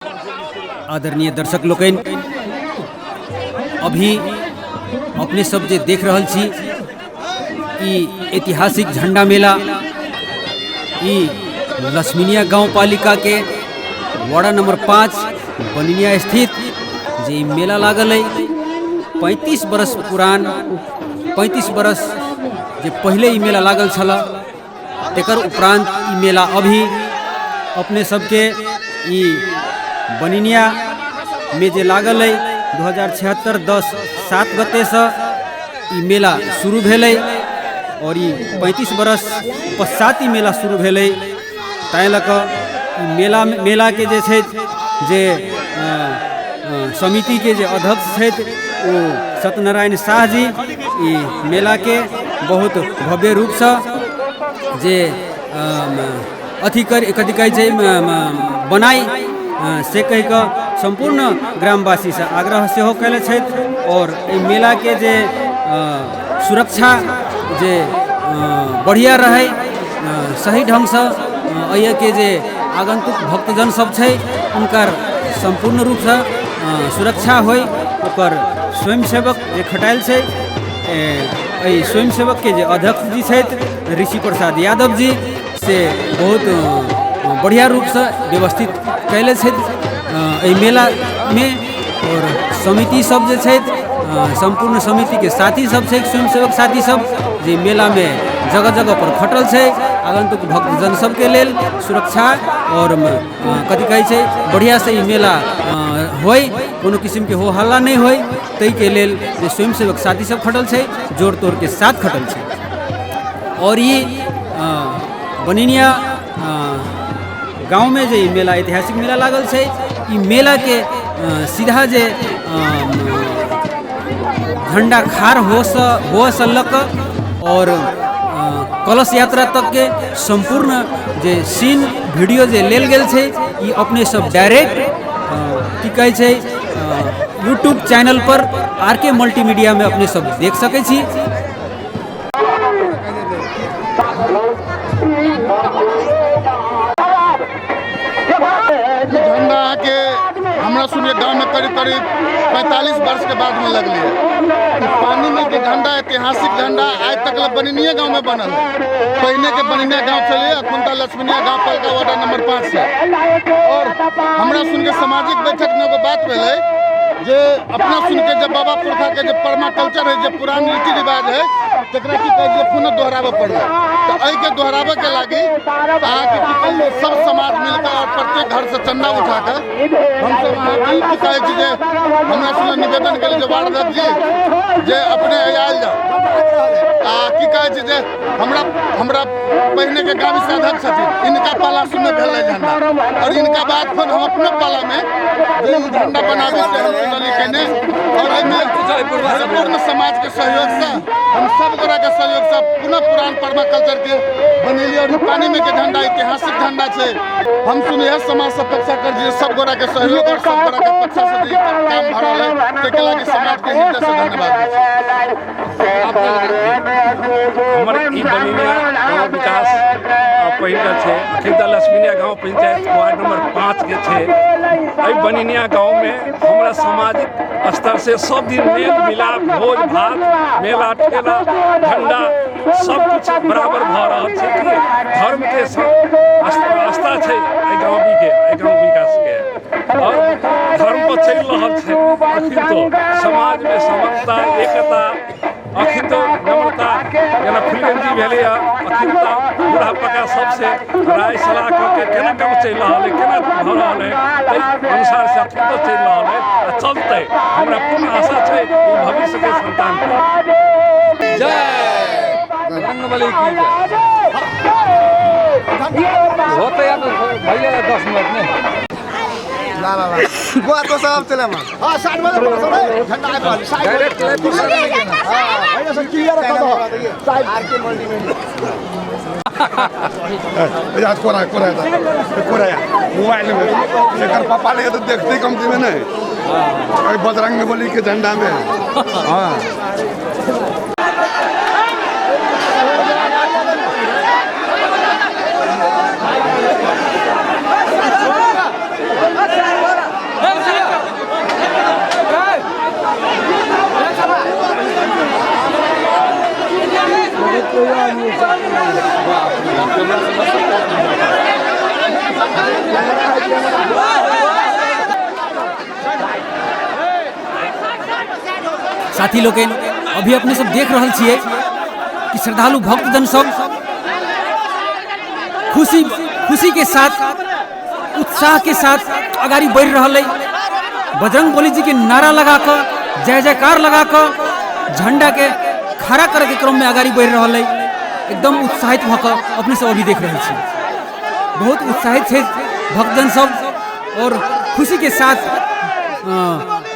आदरणीय दर्शक लोकनि, अभी अपने सब जे देख रहल छी ई ऐतिहासिक झंडा मेला ई लक्ष्मीनिया गाँव पालिका के वार्ड नंबर 5 बनिनिया स्थित जे ई मेला लागल है 35 बरस पुरान, 35 बरस जे पहले ई मेला लागल छल तेकर उपरांत ई मेला अभी अपने सबके ई बनिनिया में जे लागल है 2076 10/7 गते से ई मेला शुरू भेलै और ई 35 बरस पश्चात ई मेला शुरू भेलै। ताहि लऽ कऽ ई मेला के जे छै जे समिति के जे अध्यक्ष छथि ओ सत्यनारायण शाह जी ई मेला के बहुत भव्य रूपसँ जे अथी कर कथी कहै छै बनाइ से कहि कऽ सम्पूर्ण ग्रामवासीसँ आग्रह सेहो कयने छथि। और एहि मेलाके जे सुरक्षा जे बढ़िआँ रहै, सही ढङ्गसँ एहिके जे आगन्तुक भक्तजन सब छै हुनकर सम्पूर्ण रूपसँ सुरक्षा होइ, ओकर स्वयंसेवक जे खटायल छै एहि स्वयंसेवकके जे अध्यक्ष जी छथि ऋषि प्रसाद यादव जी से बहुत बढ़िआँ रूपसँ व्यवस्थित कयले छथि एहि मेलामे। और समिति सब जे छथि सम्पूर्ण समितिके साथी सब छै, स्वयंसेवक साथी सब जे मेलामे जगह जगह पर खटल छै आगन्तुक भक्तजन सबके लेल सुरक्षा और कथी कहै छै बढ़िआँसँ ई मेला होइ, कोनो किसिमके हो हल्ला नहि होइ, ताहिके लेल जे स्वयंसेवक साथी सब खटल छै जोड़ तोड़के साथ खटल छै। और ई बनिनिया गाँवमे जे ई मेला ऐतिहासिक मेला लागल छै ई मेलाके सीधा जे झंडा खाड़ होसँ लऽ कऽ और कलश यात्रा तकके सम्पूर्ण जे सीन वीडियो जे लेल गेल छै ई अपने सब डायरेक्ट की कहै छै यूट्यूब चैनल पर आर के मल्टीमीडियामे अपने सब देख सकै छी। झंडा अहाँके हमरा सुनिए गाँवमे करीब करीब 45 वर्षके बादमे लगलै है। पानी में के झंडा ऐतिहासिक झंडा आज तक ला बनिनिया गाँव में बनल है। पहिने के बनिनिया गाँव चलिए अखन तक लक्ष्मीनिया गाँव पलका वार्ड नंबर 5 से। और हमरा सुन के सामाजिक बैठक में एगो बात भेलै जे अपना सुन के जब बाबा पुरखा के जे पर्माकल्चर है, जे पुरान रीति रिवाज है, तकरा की कहै छै पुनः दोहराबऽ पड़लै। तऽ एहिके दोहराबऽ के लागी अहाँके की कहै छै सब समाज मिलकर और प्रत्येक घर से चंदा उठा के हमसब अहाँके की कहै छी जे हमरा सुन निवेदन केली जे वार्ड अध्यक्ष जी जे अपने आयल जाउ आ की कहै छै जे हमरा हमरा पहिने के गाँव अध्यक्ष छथिन इनका पाला सुनने भेलै झंडा और इनका बाद फिर हम अपनो पाला में जे झंडा बनाबी से हम सुनली केने। और एहिमे भरपूर्ण समाज के सहयोग से हम सब गोरा के सहयोग से पुनः पुरान पर्माकल्चर के बनेली और पानी में के झंडा ऐतिहासिक झंडा छै। हम सुन यह समाज से अपेक्षा कर जे सब गोरा के सहयोग और सब गोरा के पक्ष से जे काम भऽ रहल है ताहिके लागी समाज के हृदय से धन्यवाद दै छी। हमर ई बनिनिया गाँव विकास पहिलका छै, अखन तऽ लक्ष्मीनिया गाँव पंचायत वार्ड नंबर 5 के छै। एहि बनिनिया गाँवमे हमरा सामाजिक स्तर से सब दिन मेल मिलाप भोज भात मेला ठेला झंडा सब कुछ बराबर भऽ रहल छै। कि धर्म के आस्था छै एहि गाँव के, एहि गाँव विकास के और धर्म पर चलि रहल छै। अखन तो समाज में समता एकता अखन तो नम्रता जेना फुलगंजी भेलैए अखन तऽ बूढ़ा पका सबसे राय सलाह कऽ के केना काम चलि रहल है, केना भऽ रहल है, ताहि अनुसार से अखन तो चलि रहल है आ चलतै। हमरा पूर्ण आशा छै ई भविष्य के संतान पर। जय बजरंगबली की जय। होते या तो भैया 10 मिनट नहीं ला ला ला गोवा तो सब चले मा। हां 60 बजे पर झंडा आबि रहल साइड डायरेक्ट लाइव पर हां भैया सब क्लियर रखो तो साइड आर के मल्टीमीडिया आज कोरा कोरा कोरा मोबाइल में एकर पापा ले तो देखते कम में नहीं बजरंग बली के झंडा में। हाँ साथी लोकनि, अभी अपने सब देख रहल छियै कि श्रद्धालु भक्तजन सब खुशी खुशी के साथ, उत्साह के साथ अगाड़ी बढ़ि रहल अइ। बजरंग बली जी के नारा लगा कऽ, जय जयकार लगा कऽ, झंडा के खड़ा करे के क्रम में अगाड़ी बढ़ि रहल अइ। एकदम उत्साहित भऽ कऽ अपने सब अभी देख रहल छी। बहुत उत्साहित छै भक्तजन सब और खुशी के साथ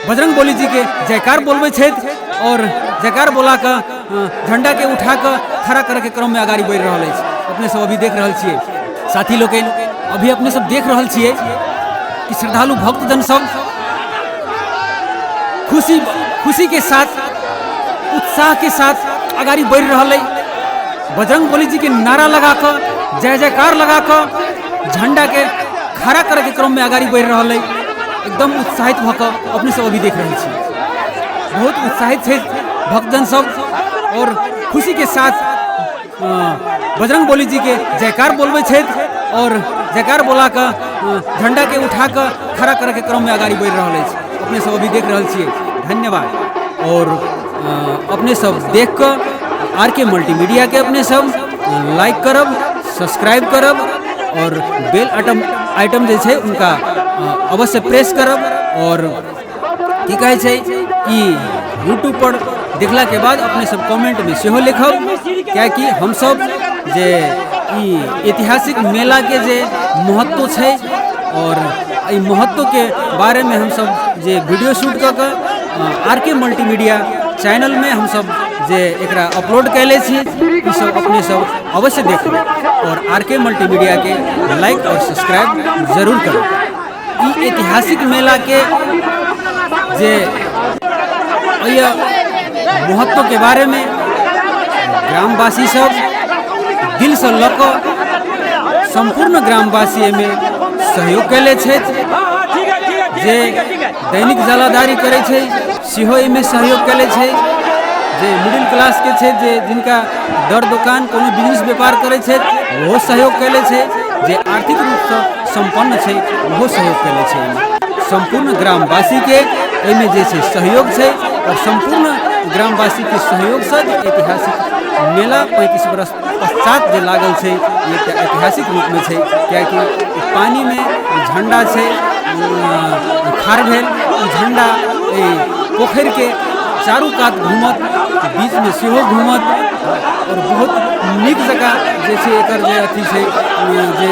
बजरंग बली जी के जयकार बोलबै छथि और जयकार बोला कऽ झंडा के उठा कऽ खड़ा करे के क्रम में अगाड़ी बढ़ि रहल अछि। अपने सब अभी देख रहल छियै। साथी लोकनि, अभी अपने सब देख रहल छियै कि श्रद्धालु भक्तजन सब खुशी खुशी के साथ, उत्साह के साथ अगाड़ी बढ़ि रहल अइ। बजरंग बली जी के नारा लगा कऽ, जय जयकार लगा कऽ, झंडा के खड़ा करे के क्रम में अगाड़ी बढ़ि रहल अइ। एकदम उत्साहित भऽ कऽ अपने सब अभी देख रहल छी। बहुत उत्साहित छै भक्तजन सब और खुशी के साथ बजरंग बली जी के जयकार बोलबै छथि और जयकार बोला कऽ झंडा के उठा कऽ खड़ा करे के क्रम में अगाड़ी बढ़ि रहल अछि। अपने सब अभी देख रहल छियै। धन्यवाद। और अपने सब देख कऽ आर के मल्टीमीडिया के अपने सब लाइक करब, सब्सक्राइब करब और बेल आइटम जे छै उनका अवश्य प्रेस करब। और की कहै छै कि यूट्यूब पर देखला के बाद अपने सब कमेंट में सेहो लिखब, कियाकि हमसब जे ई ऐतिहासिक मेला के जे महत्व छै और एहि महत्व के बारे में हमसब जे वीडियो शूट कऽ कऽ आर के मल्टीमीडिया चैनल में हमसब जे एकरा अपलोड कैले छी, ई सब अपने सब अवश्य देखब और आर के मल्टीमीडिया के लाइक और सब्सक्राइब जरूर करब। ई ऐतिहासिक मेला के जे एहि महत्व के बारे में ग्रामवासी सब दिल से लऽ कऽ संपूर्ण ग्रामवासी एहिमे सहयोग कैले छथि। जे दैनिक जलाधारी करै छै सेहो एहिमे सहयोग कैले छै। जे मिडिल क्लास के छै, जे जिनका दर दोकान कोनो बिजनेस व्यापार करै छथि ओहो सहयोग कैले छै। जे आर्थिक रूपसँ सम्पन्न छै ओहो सहयोग कैले छै। एहिमे सम्पूर्ण ग्रामवासी के एहिमे जे छै सहयोग छै और सम्पूर्ण ग्रामवासी के सहयोगसँ जे ऐतिहासिक मेला 35 वर्ष पश्चात जे लागल छै, ई एकटा ऐतिहासिक रूपमे छै। कियाकि पानिमे झंडा छै खाड़ भेल, ओ झंडा एहि पोखरिके चारू कात घूमत, बीचमे सेहो घूमत और बहुत नीक जकाँ जे छै एकर जे अथी छै, जे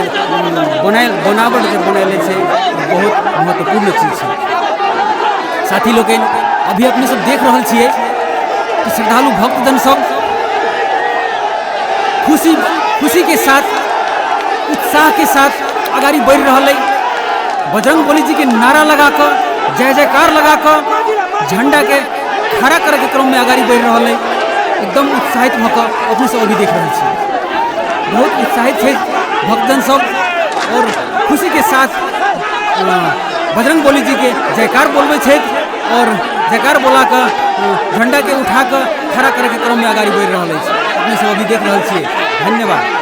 बनायल बनावट जे बनैले छै, बहुत महत्वपूर्ण चीज छै। साथी लोकनि, अभी अपने सब देख रहल छियै कि श्रद्धालु भक्तजन सब खुशी खुशी के साथ, उत्साह के साथ अगाड़ी बढ़ि रहल अइ। बजरंग बली जी के नारा लगा कऽ, जय जयकार लगा कऽ, झंडा के खड़ा करे के क्रम में अगाड़ी बढ़ि रहल अइ। एकदम उत्साहित भऽ कऽ अपने सब अभी देख रहल छी। बहुत उत्साहित छै भक्तजन सब और खुशी के साथ बजरंग बली जी के जयकार बोलबै छथि और जयकार बोला कऽ झंडा के उठा कऽ खड़ा करे के क्रम में अगाड़ी बढ़ि रहल अछि। अपने सब अभी देख रहल छियै। धन्यवाद।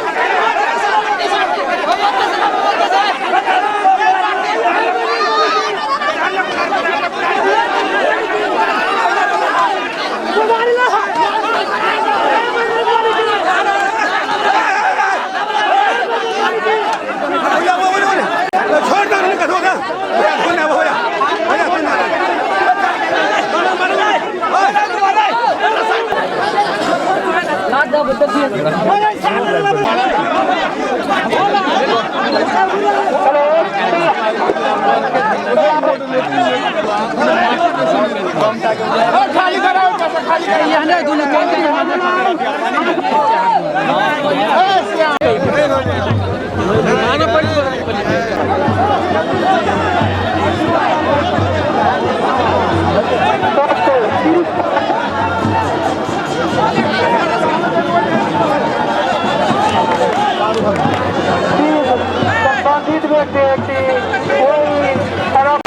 संबंधित व्यक्ति कोई तरफ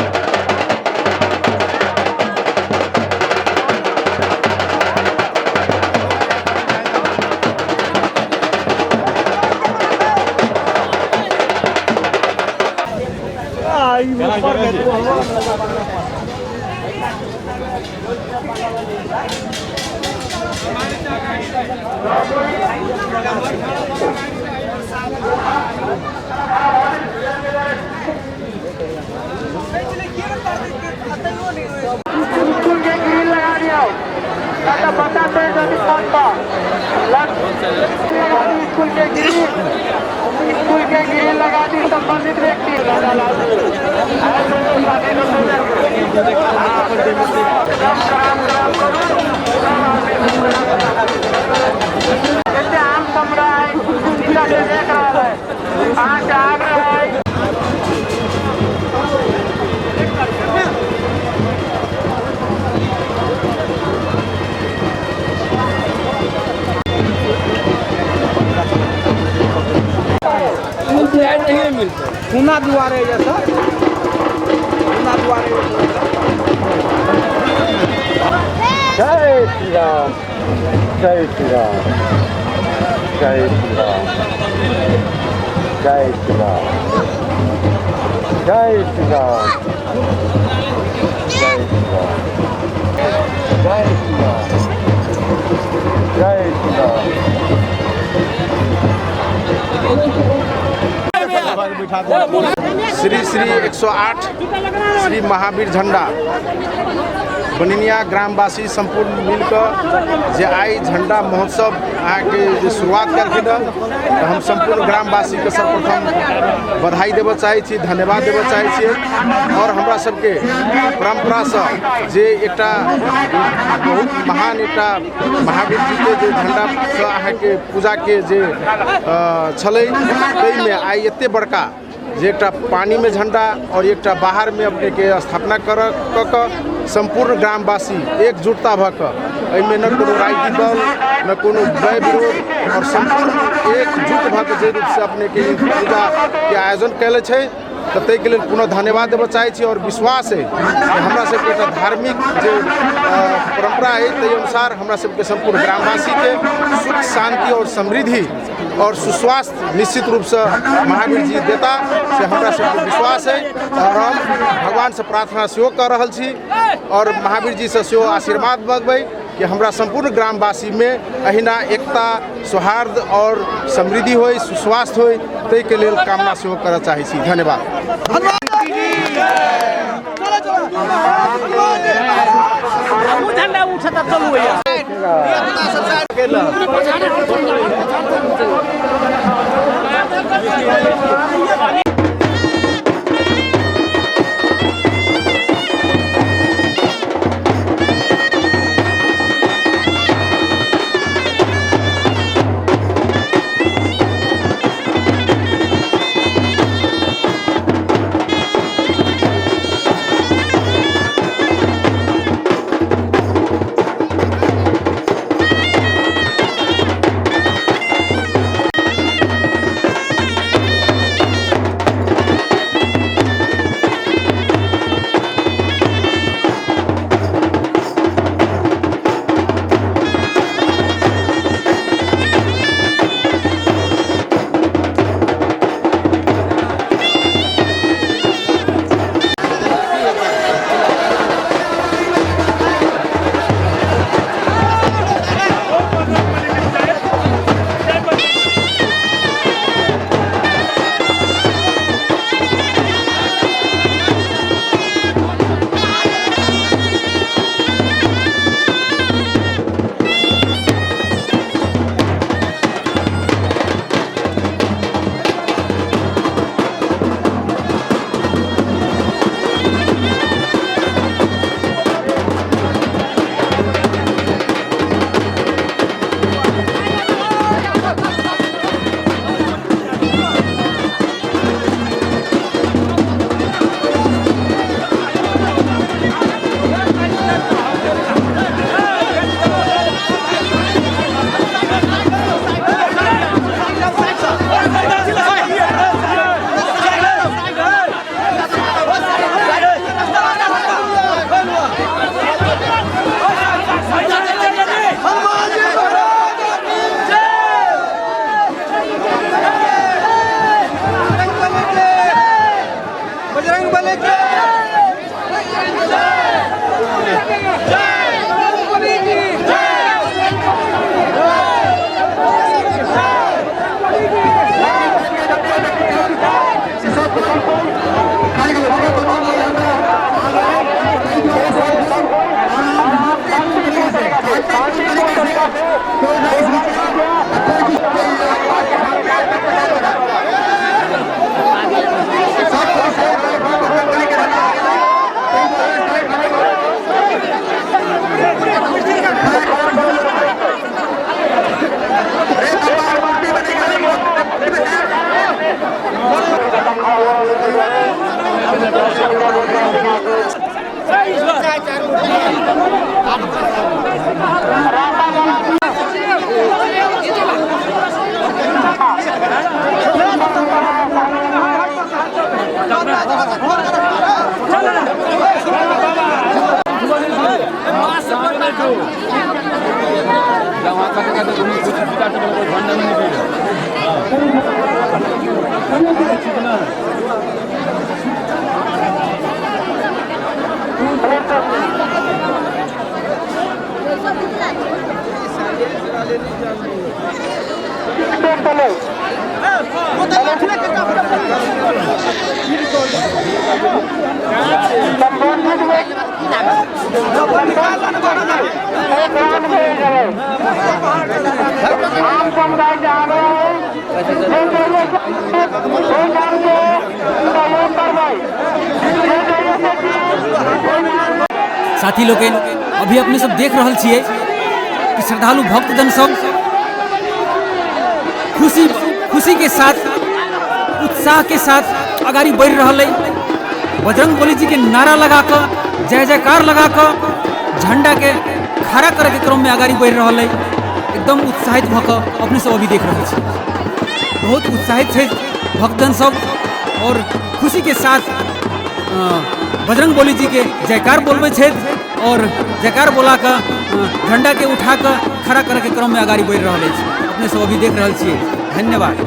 स्कूल के ग्रिल लगा दिया पता पे स्कूल के ग्रिल, स्कूल के ग्रिल लगा दी संबंधित व्यक्ति। जैसे आम समुदाय देख रहा है, अहाँ के आग्रह है। नहीं मिलते पुना दुआरे जैसा पुना दुआरे। जय श्री राम, जय श्री राम, जय श्री राम, जय श्री राम, जय श्री राम, जय श्री राम, जय श्री राम, जय श्री राम। श्री श्री 108 श्री महावीर झंडा बनिनिया ग्रामवासी संपूर्ण मिलकर जे आई झंडा महोत्सव अहाँके जे शुरुआत करखिन हँ, तऽ हम संपूर्ण ग्रामवासी के सर्वप्रथम बधाई देबऽ चाहै छी, धन्यवाद देबऽ चाहै छियै। और हमरा सबके परम्परासँ जे एकटा बहुत महान एकटा महावीर जी के जे झंडासँ अहाँके पूजाके जे छलै, ताहिमे आइ एते बड़का जे एकटा पानी में झंडा और एकटा बाहर में अपने के स्थापना कर कऽ संपूर्ण ग्रामवासी एकजुटता भऽ कऽ एहिमे न कोनो राजनीतिक दल न कोनो व्यय विरोध और संपूर्ण एकजुट भऽ कऽ जे रूपसँ अपने के पूजा के आयोजन कयले छै, तऽ ताहिके लेल पुनः धन्यवाद देबऽ चाहै छी। और विश्वास है कि हमरा सबके एकटा धार्मिक जे परम्परा है ताहि अनुसार हमरा सबके संपूर्ण ग्रामवासीके सुख शांति और समृद्धि और सुस्वास्थ्य निश्चित रूपसँ महावीर जी देता, से हमरा सबके विश्वास है। और हम भगवानसँ प्रार्थना सेहो कऽ रहल छी और महावीर जीसँ सेहो आशीर्वाद मंगबै कि हमरा संपूर्ण ग्रामवासीमे अहिना एकता, सौहार्द और समृद्धि होय, सुस्वास्थ्य होय, ताहिके लेल कामना सेहो करऽ चाहै छी। धन्यवाद। आम समुदाय के आग्रह है साथी लोकनि, अभी अपने सब देख रहल छियै कि श्रद्धालु भक्तजन सब खुशी खुशी के साथ, उत्साह के साथ अगाड़ी बढ़ि रहल है। बजरंग बली जी के नारा लगा कऽ, जय जयकार लगा कऽ झंडा के खड़ा करे के क्रम में अगाड़ी बढ़ि रहल है। एकदम उत्साहित भऽ कऽ अपने सब अभी देख रहल छी, बहुत उत्साहित छै भक्तजन सब और खुशी के साथ बजरंग बली जी के जयकार बोलबै छथि और जयकार बोला कऽ झंडा के उठा कऽ खड़ा करे के क्रम में अगाड़ी बढ़ि रहल अछि। अपने सब अभी देख रहल छियै। धन्यवाद।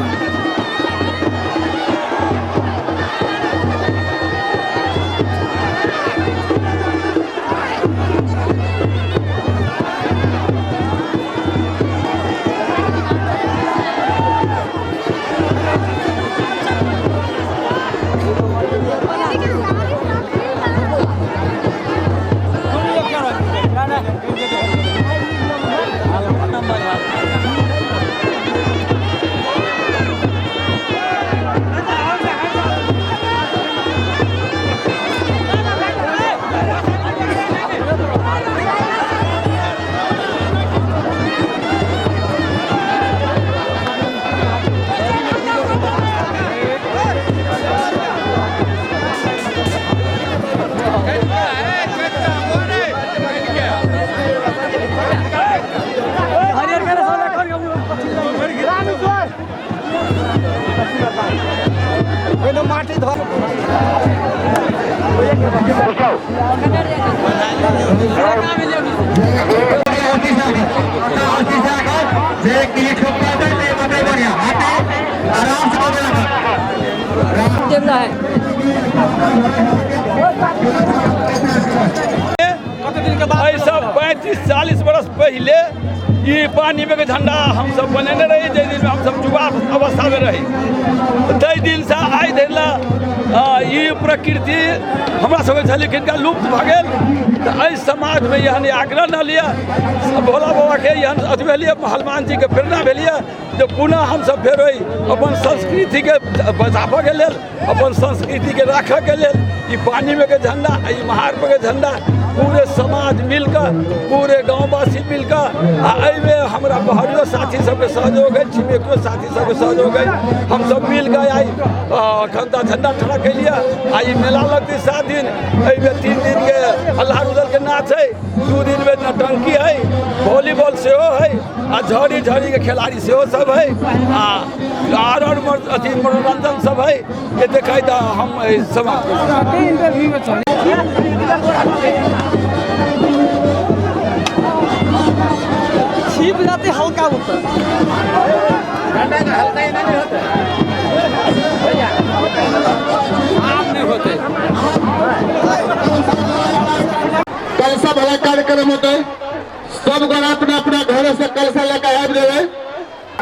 ऐसा 35-40 बरस पहले ये पानी में के झंडा हम सब बनेने रही। जाहि दिन हम सब युवा अवस्था में रही ताहि दिन से आइ धरि ला ई प्रकृति हमरा सबके छलै किनका लुप्त भऽ गेल। तऽ एहि समाजमे एहन आग्रह न लिअ, भोला बाबाके एहन अथी भेलियै, हनुमान जीके प्रेरणा भेलियै जे पुनः हमसब फेर ओहि अपन संस्कृतिके बचाबऽके लेल, अपन संस्कृतिके राखऽके लेल ई पानीमे के झंडा, ई महार के झंडा पूरे समाज मिलकर, पूरे गाँववासी मिलकर आ एहिमे हमरा बहरियो साथी सबके सहयोग है, छिमेको साथी सबके सहयोग है। हम सब मिलकर आइ अखन तऽ झंडा खड़ा केलियै। आ ई मेला लगतै 7 दिन, एहिमे 3 दिन के अल्लाह रुदल के नाच है, 2 दिन में नौटंकी है, वॉलीबॉल सेहो है आ झड़ी झड़ी के खिलाड़ी सेहो सब है आ आर और अथी मनोरंजन सब है। ये देखै तऽ हम समाप्त। छिप जाते हल्का होता है, हल्का ही नहीं होता, आम नहीं होते। कलसा वाला कार्यक्रम होता है, सब गण अपना अपना घर से कलसा लेकर आबि रहे।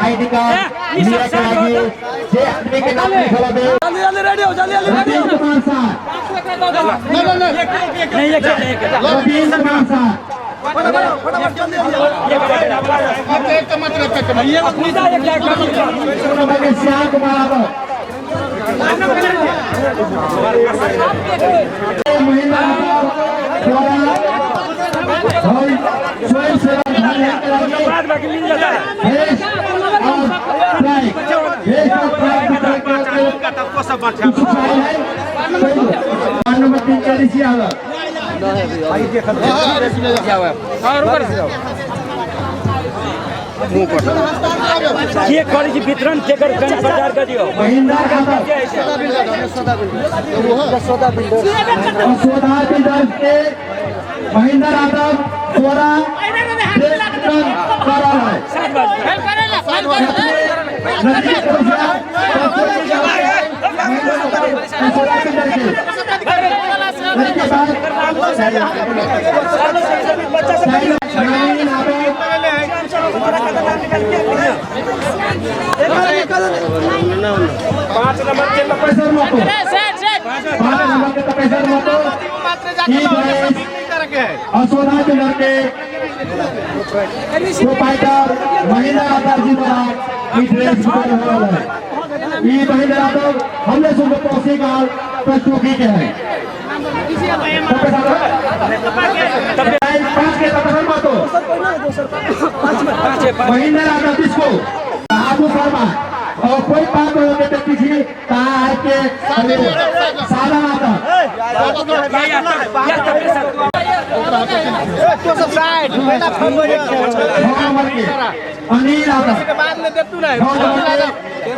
आईडी कार्ड जे आदमी के नाम लिखल है। जल्दी जल्दी रेडी हो, जल्दी जल्दी रेडी हो। नहीं नहीं नहीं रवींद्र कुमार शाह। फटाफट जल्दी जल्दी। एक मत रख ये पूजा एक श्याम कुमार के करै छी वितरण तेकर कनि प्रचार कर दियौ। सोधा बिल्डर्स के महेंद्र यादव द्वारा ड्रेस वितरण कर रहा है। पाँच नंबर के असोधा बिल्डर के प्रोपाइटर महेंद्र यादव जी द्वारा ई ड्रेस वितरण हो रहा है। ये महेंद्र यादव हमने सुनकर पड़ोसी गांव प्रस्तुति के हैं। पाँच के महेंद्र यादव जिसको आबू शर्मा और कोई पाँच के व्यक्ति कहा है के सादा माता अनिल यादव,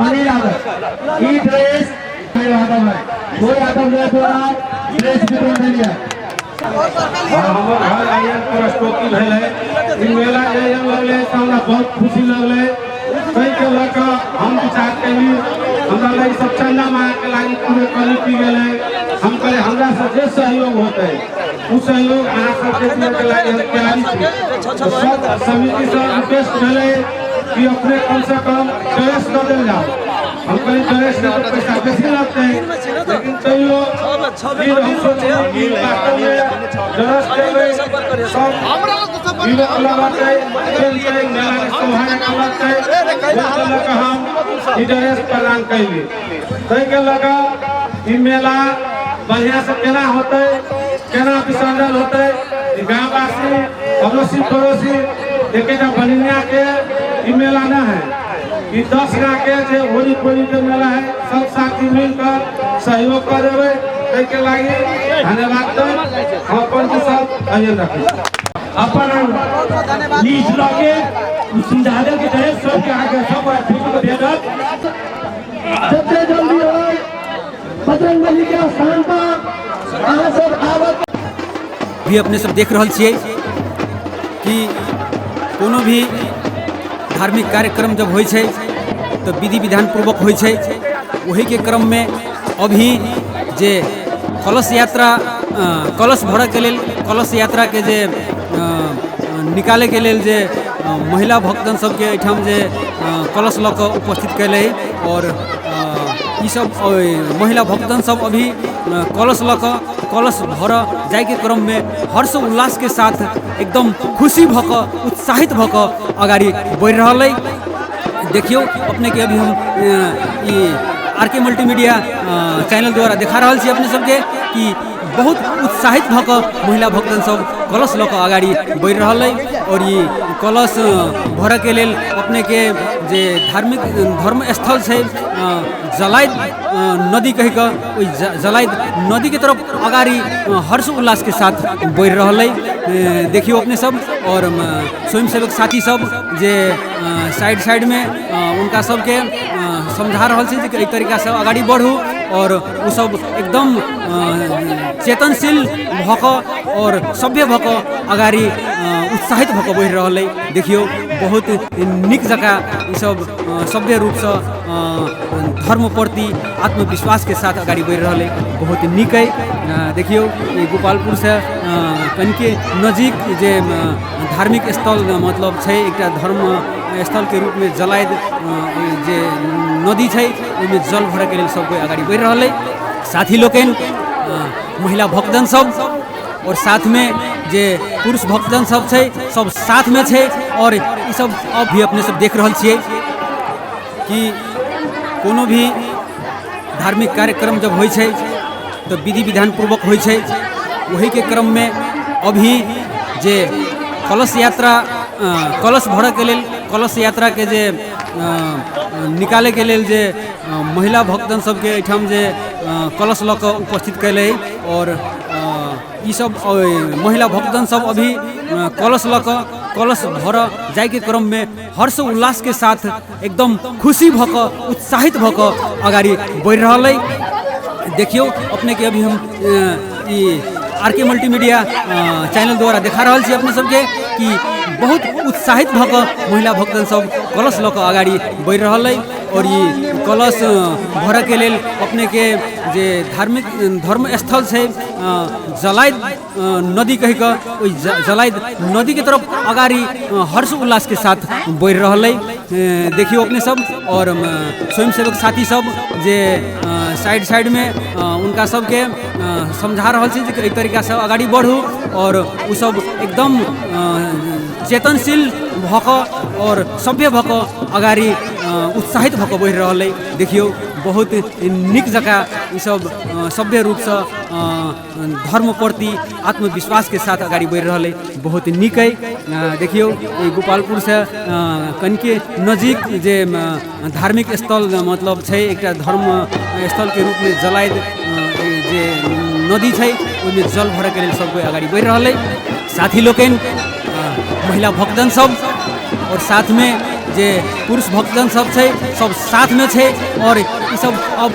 अनिल यादव ई ड्रेस यादव है, वो यादव द्वारा ड्रेस वितरण दे लिया। हमर घर आयल प्रस्तुति भेलै, ई मेला जे लगलै तऽ हमरा बहुत खुशी लगलै। ताहिके लऽ कऽ हम विचार कयली हमरा लग सब चंदा मांगके लागि पूरे क्वालिटी गेलै। हम कहलियै हमरा से जे सहयोग होतै ओ सहयोग अहाँ सबके दियके लागि हम तैयारी छी। सब समितिसँ रिक्वेस्ट भेलै कि अपने कम से कम ड्रेस दऽ देल जाओ। हम कहलियै ड्रेस दऽ तऽ पैसा बेसी लगतै, लेकिन तैयो फिर हम सोचलहुँ कि वास्तवमे ड्रेस देबै सब लगतै, मेलाके शोभा लगतै, ओहिके लऽ कऽ हम ई ड्रेस प्रदान कयली। ताहिके लऽ कऽ ई मेला बढ़िआँ से केना होतै, केना विसर्जन होतै, गाँववासी अड़ोसी पड़ोसी एकेटा बनिया के ई मेला न है, ई 10 गाँव के जे होली कोली के मेला है, सब साथी मिलकर सहयोग कर देबै। ताहिके लागि धन्यवाद दै हम अपन सब आयोजन रखै छी। अपन लीज लऽ के समझा के ड्रेस सबके आगे सब भेटत। सबसे जल्दी हो बजरंग बली के स्थान पर अहाँ सब आवत भी अपने सब देख रहल छियै कि कोनो भी धार्मिक कार्यक्रम जब होइ छै तऽ विधि विधान पूर्वक होइ छै। ओहिके क्रममे अभी जे कलश यात्रा कलश भरऽके लेल कलश यात्राके जे निकालैके लेल जे महिला भक्तगण सबके एहिठाम जे कलश लऽ कऽ उपस्थित कयलै और ई सब महिला भक्तगण सब अभी कलश लऽ कऽ कलश भरऽ जाइके क्रममे हर्ष उल्लासके साथ एकदम खुशी भऽ कऽ उत्साहित भऽ कऽ अगाडि बढ़ि रहल अइ। देखियौ अपनेके अभी हम ई आर के मल्टीमीडिया चैनल द्वारा देखा रहल छी अपने सबके कि बहुत उत्साहित भऽ कऽ महिला भक्तगण सब कलश लऽ कऽ अगाडि बढ़ि रहल अइ। और ई कलश भरऽके लेल अपनेके जे धार्मिक धर्म स्थल छै जलाइत नदी कहि कऽ ओहि जलाइत नदीके तरफ अगाडि हर्ष उल्लासके साथ बढ़ि रहल अइ। देखियौ अपने सब और स्वयंसेवक साथी सब जे साइड साइडमे उनका सबके समझा रहल छै जे एहि तरीकासँ अगाडि बढ़ू और ओ सब एकदम चेतनशील भऽ कऽ और सभ्य भऽ कऽ अगाडि उत्साहित भऽ कऽ बढ़ि रहल अइ। देखियौ बहुत नीक जकाँ ईसब सभ्य रूपसँ धर्म प्रति आत्मविश्वासके साथ अगाडि बढ़ि रहल अइ, बहुत नीक अइ। देखियौ ई गोपालपुरसँ कनिके नजीक जे धार्मिक स्थल मतलब छै एकटा धर्म स्थलके रूपमे जलाइत जे नदी छै ओहिमे जल भरऽके लेल सब कोइ अगाडि बढ़ि रहल अइ। साथी लोकनि महिला भक्तगण सब और साथमे जे पुरुष भक्तगण सब छै सब साथमे छै और ई सब अभी अपने सब देख रहल छियै कि कोनो भी धार्मिक कार्यक्रम जब होइ छै तऽ विधि विधान पूर्वक होइ छै। ओहिके क्रममे अभी जे कलश यात्रा कलश भरऽके लेल कलश यात्राके जे निकालैके लेल जे महिला भक्तगण सबके एहिठाम जे कलश लऽ कऽ उपस्थित कयलै और ई सब महिला भक्तजन सब अभी कलश लऽ कऽ कलश भरऽ जाइके क्रममे हर्ष उल्लासके साथ एकदम खुशी भऽ कऽ उत्साहित भऽ कऽ अगाडि बढ़ि रहल अइ। देखियौ अपनेके अभी हम ई आर के मल्टीमीडिया चैनल द्वारा देखा रहल छी अपने सबके कि बहुत उत्साहित भऽ कऽ महिला भक्तजन सब कलश लऽ कऽ अगाडि बढ़ि रहल अइ। और ई कलश भरऽके लेल अपनेके जे धार्मिक धर्म स्थल छै जलाइत नदी कहि कऽ ओहि जलाइत नदीके तरफ अगाडि हर्ष उल्लासके साथ बढ़ि रहल अइ। देखियौ अपने सब और स्वयंसेवक साथी सब जे साइड साइडमे उनका सबके समझा रहल छै जे एहि तरीकासँ अगाडि बढ़ू और ओ सब एकदम चेतनशील भऽ कऽ और सभ्य भऽ कऽ अगाडि उत्साहित भऽ कऽ बढ़ि रहल अइ। देखियौ बहुत नीक जकाँ ईसब सभ्य रूपसँ धर्म प्रति आत्मविश्वासके साथ अगाडि बढ़ि रहल अइ, बहुत नीक अइ। देखियौ ई गोपालपुरसँ कनिके नजीक जे धार्मिक स्थल मतलब छै एकटा धर्म स्थलके रूपमे जलाइत जे नदी छै ओहिमे जल भरऽके लेल सब कोइ अगाडि बढ़ि रहल अइ। साथी लोकनि महिला भक्तजन सब और साथमे जे पुरुष भक्तजन सब छै सब साथमे छै और ई सब अब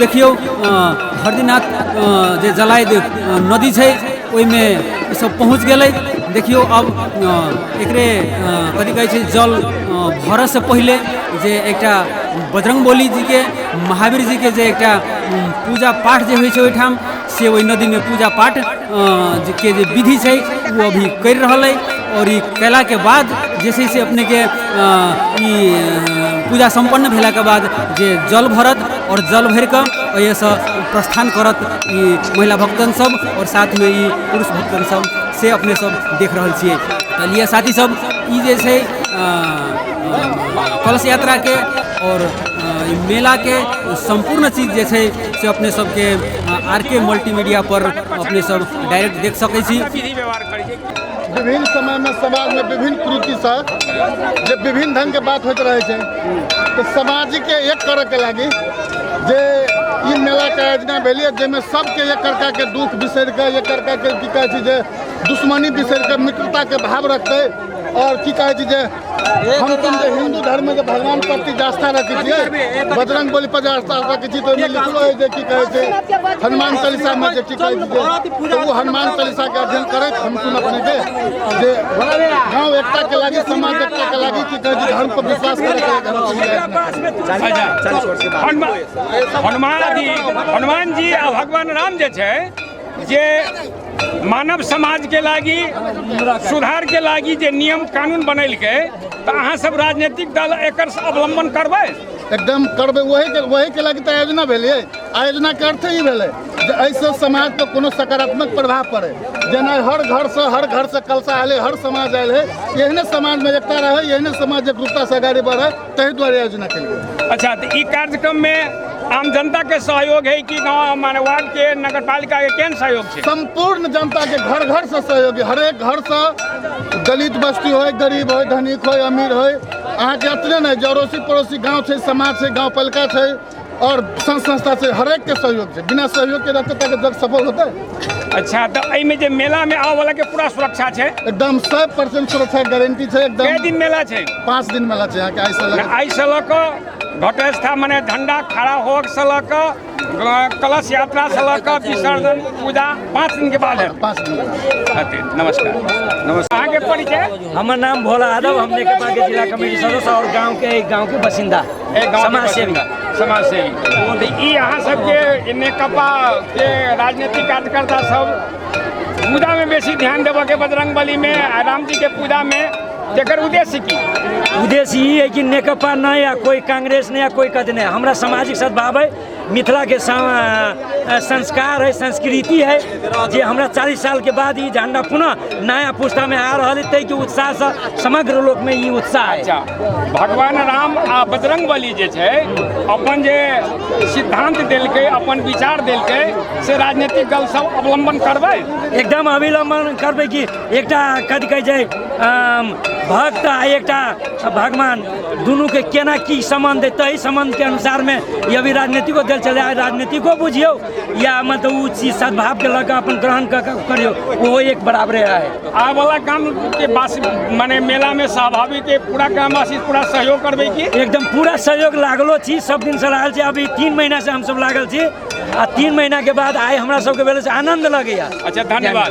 देखियौ हरदीनाथ जे जलाइत नदी छै ओहिमे सब पहुँच गेलै। देखियौ अब एकरे कथी कहै छै जल भरऽसँ पहिले जे एकटा बजरंगबली जीके महावीर जीके जे एकटा पूजा पाठ जे होइ छै ओहिठाम से ओहि नदीमे पूजा पाठ के जे विधि छै ओ अभी करि रहल अइ। और ई कयलाके बाद जे छै से अपनेके ई पूजा सम्पन्न भेलाके बाद जे जल भरत और जल भरिकऽ एहिसँ प्रस्थान करत ई महिला भक्तजन सब और साथमे ई पुरुष भक्तजन सब से अपने सब देख रहल छियै। तऽ लिए साथी सब ई जे छै कलश यात्राके और ई मेलाके सम्पूर्ण चीज जे छै से अपने सबके आर के मल्टीमीडिया पर अपने सब डायरेक्ट देख सकै छी। विभिन्न समयमे समाजमे विभिन्न कुरीतिसँ जे विभिन्न ढङ्गके बात होइत रहै छै, तऽ समाजके एक करऽके लागि जे ई मेलाके आयोजना भेलै, जाहिमे सबके एक के दुख बिसरि कऽ, एक के की कहै छै जे दुश्मनी बिसरि कऽ मित्रताके भाव रखतै, और की कहै छै जे हम तुम जे हिन्दू धर्म जे भगवान प्रति आस्था रखै छियै, बजरंग बली पर आस्था रखै छी, तऽ ओहिमे लिखलो है जे की कहै छै हनुमान चालीसामे जे की कहै छै जे ओ हनुमान चालीसाके अध्ययन करैत हम सुन अपनेके जे गाँव एकताके लागि, समाज एकताके लागि की कहै छै धर्म पर विश्वास करैके। हनुमान जी आ भगवान राम जे छै जे मानव समाज के लागी सुधार के लागी जे नियम कानून बनेलकै, तऽ अहाँ सब राजनीतिक दल एकर अवलंबन करबै? एकदम करबै। वही के लागि तऽ आयोजना भेलै। आयोजना के अर्थ ही भेलै जे एहिसँ समाज पर कोनो सकारात्मक प्रभाव पड़े। जेना हर घर से कलशा आयल है, हर समाज आयल है, एहने समाजमे एकता रहै, एहने समाज एकरूपता से अगाड़ी बढ़े, ताहि दुआरे आयोजना केलियै। अच्छा, तऽ ई कार्यक्रम में आम जनता के सहयोग है कि गाँव माने वार्ड के नगर पालिका के केहन सहयोग छै? संपूर्ण जनता के घर घर से सहयोग है। हरेक घर से दलित बस्ती हो, गरीब हो, धनिक हो, अमीर हो, अहाँके अतने नहीं, जे अड़ोसी पड़ोसी गाँव छै, समाज छै, गाँव पालिका छै और संघ संस्था छै, हरेक के सहयोग छै। बिना सहयोग के रहते तक जग सफल होते। अच्छा, तऽ एहिमे जे मेला में आबऽ वाला के पूरा सुरक्षा छै? एकदम 100% सुरक्षा गारंटी छै। एकदम। कै दिन मेला छै? 5 दिन मेला छै अहाँके। आइ से लऽ कऽ घटस्थापना माने झंडा खड़ा होक से लऽ कऽ कलश यात्रा से लऽ कऽ विसर्जन पूजा 5 दिन के बाद है। 5 दिन। नमस्कार। नमस्कार। अहाँके परिचय? हमर नाम भोला यादव, हम नेकपा के जिला कमेटी सदस्य और गाँव के बासिन्दा, समाज सेवी। समाज सेवी। तऽ ई अहाँ सबके नेकपा के राजनीतिक कार्यकर्ता सब पूजा में बेसी ध्यान देबऽ के बजरंग बली में आ राम जी के पूजा में, तेकर उद्देश्य की? उद्देश्य ई है कि नेकपा नहीं या कोई कांग्रेस नहीं या कोई कद नहीं, हमरा सामाजिक सद्भाव है, मिथिला के संस्कार है, संस्कृति है, जे हमरा 40 साल के बाद ई झंडा पुनः नया पुस्ता में आ रहा है, ताहि के उत्साह से समग्र लोक में ई उत्साह है। अच्छा, भगवान राम आ बजरंग बली जे छै अपन जे सिद्धांत देलकै, अपन विचार देलकै, से राजनीतिक दल सब अवलंबन करबै? एकदम अवलंबन करबै कि एकटा कथी कहै छै भक्त आ एकटा भगवान दुनू के केना की संबंध है, तही संबंध के अनुसार में ये अभी राजनीतिको दल चले, राजनीतिको बुझियौ या मतलब उ चीज सद्भाव के लऽ कऽ अपन ग्रहण करियौ, ओहो एक बराबरे है। आब वाला काम के बासी माने मेला में सहभागी के पूरा ग्रामवासी पूरा सहयोग करबै की? एकदम पूरा सहयोग लागलो छी, सब दिन से लागल छी, अभी 3 महीना से हमसब लागल छी आ 3 महीना के बाद आइ हमरा सबके भेल से आनंद लगैया। अच्छा, धन्यवाद।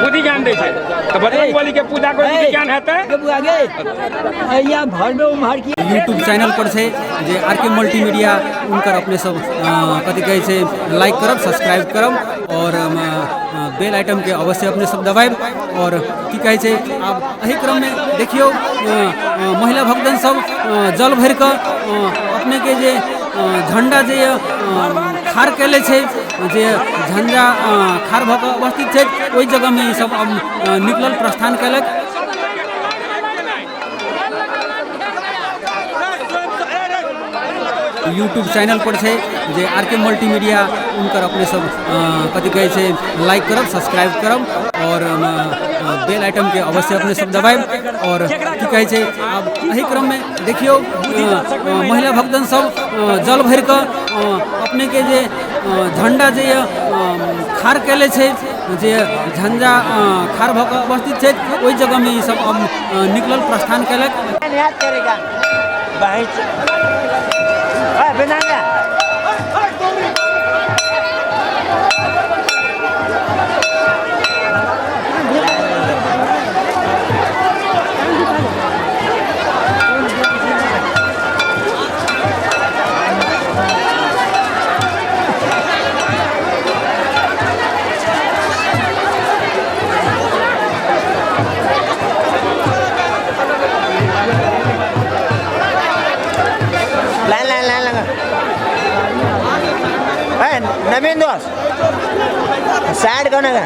बुद्धि ज्ञान दै छै तऽ बजरंग बली के पूजा करै बुद्धि ज्ञान हेतै। यूट्यूब चैनल पर छै जे आर के मल्टीमीडिया, उनकर अपने सब कथी कहै छै लाइक करब, सब्सक्राइब करब और बेल आइटम के अवश्य अपने सब दबायब। और की कहै छै आब एहि क्रममे देखियौ महिला भक्तजन सब जल भरि कऽ अपने के जे झंडा जे खाड़ कैले छै, जे झंडा खाड़ भऽ कऽ अवस्थित छै, ओहि जगहमे ई सब निकलल प्रस्थान केलक। यूट्यूब चैनल पर छै जे आर के मल्टीमीडिया, उनकर अपने सब कथी कहै छै लाइक करब, सब्सक्राइब करब और बेल आइटम के अवश्य अपने सब दबायब। और की कहै छै आब एहि क्रममे देखियौ महिला भक्तजन सब जल भरि कऽ अपने के जे झंडा जे खाड़ कैले छै, जे झंडा खाड़ भऽ कऽ अवस्थित छै, ओहि जगहमे ई सब निकलल प्रस्थान केलक। साइड करने का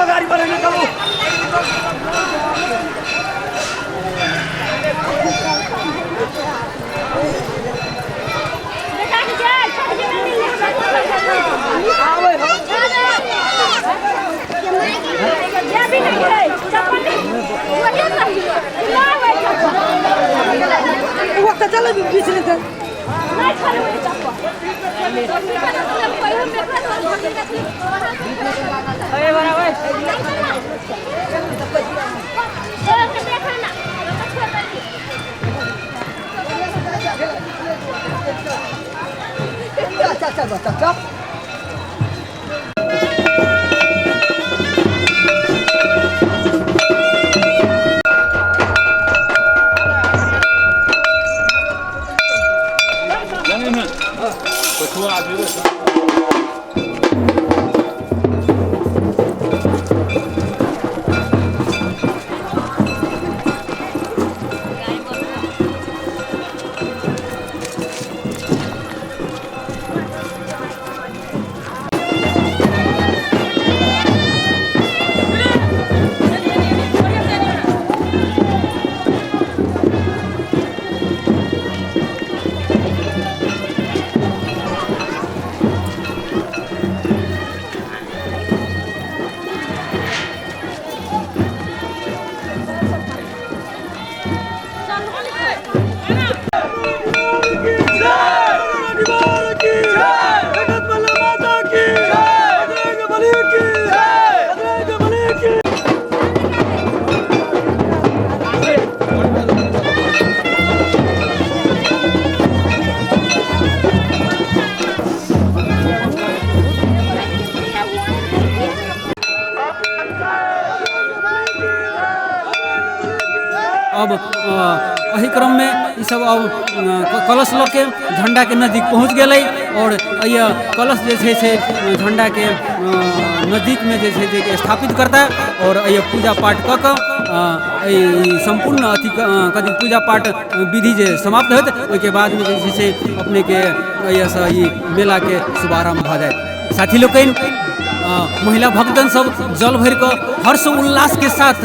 गाड़ी पर निकलो। चलो बीच में चल चल चल। अब एहि क्रम में ई सब अब कलश लऽ के झंडा के नजदीक पहुँच गेलै और कलश जे छै से झंडा के नजदीक में जे छै से स्थापित करता और पूजा पाठ कऽ कऽ सम्पूर्ण अथी कथी पूजा पाठ विधि जे समाप्त होयत ओहिके बादमे जे छै से अपने के एहिसँ ई मेला के शुभारम्भ भऽ जायत। साथी लोकनि, महिला भक्तगण सब जल भरि कऽ हर्ष उल्लास के साथ